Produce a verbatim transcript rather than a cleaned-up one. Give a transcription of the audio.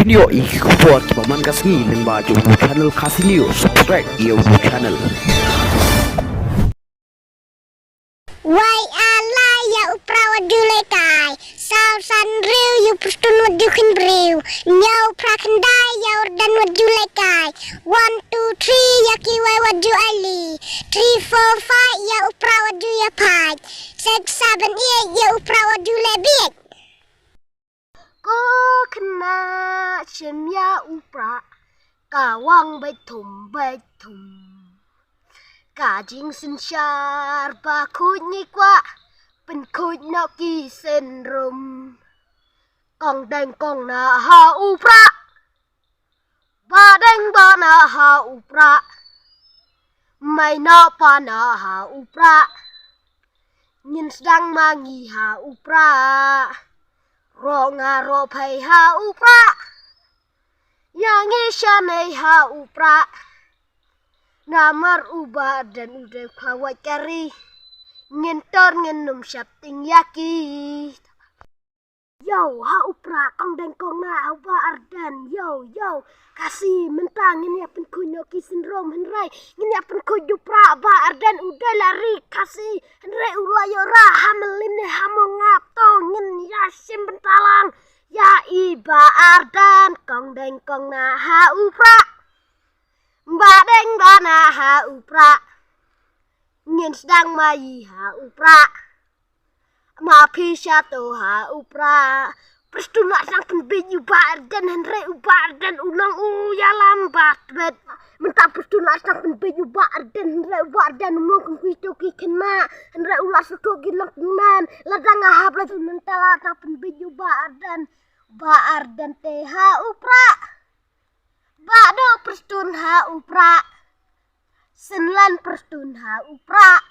Ïoh ïa ki khubor kiba man ka sngi lyngba jong u channel Khasi News. Subscribe ïa u channel. Wai ala ïa u Prah wat ju lehkai. Saw san hynriew ïa u Prestone wat ju khynbriew. Hynñiew phra khyndai ïa u Ardent wat ju lehkai. One two three ïa kiwei wat ju aili. Three four five ïa u Prah wat ju ïa phai. Six seven eight ïa u Prah wat ju leh bieit. Ko khynnah shim ïa u Prah, ka wang beit thum beit thum. Ka jingsynshar ba khuid ngi kwah, pynkhuid noh ki syndrom. Kong deng kong nah ha u Prah, ba deng ba nah ha u Prah. Mai noh pa nah ha u Prah. Ngin sdang ma ngi ha u Prah. Roh nga roh phai ha u Prah. Ïa ngi shanei ha u Prah. Namar u Bah Ardent u dei u khlawait ka ri. Ngin tur ngin ym shah tieng ïa ki. Ïoh ha u Prah, kong deng kong nah ha u Bah Ardent. Ïoh, ïoh. Khasi mynta ngin ïa pynkhuid noh ki syndrom hynrei ngin ïa pynkhuid u Prah. Bah Ardent u dei la ri Khasi hynrei u la ïoh rah ha Mylliem ne ha Mawngap. To ngin ïa shim bynta lang ïa i Bah Ardent. Kong deng kong nah ha u Prah, ba deng ba nah ha u Prah. Ngin sdang ma ngi ha u Prah. Ma phi sha to ha u Prah. Prestone la sdang pynbiej u Bah Ardent hynrei u Bah Ardent u long u ïalam bad bad. Mynta Prestone la sdang pynbiej u Bah Ardent hynrei u Bah Ardent u long kum ki to ki khynnah hynrei u la sdang to ki long khynnah. La dang nga hap la mynta la sdang pynbiej u Bah Ardent. Bah Ardent te ha u Prah. Bah do Prestone ha u Prah. Synlan Prestone ha u Prah.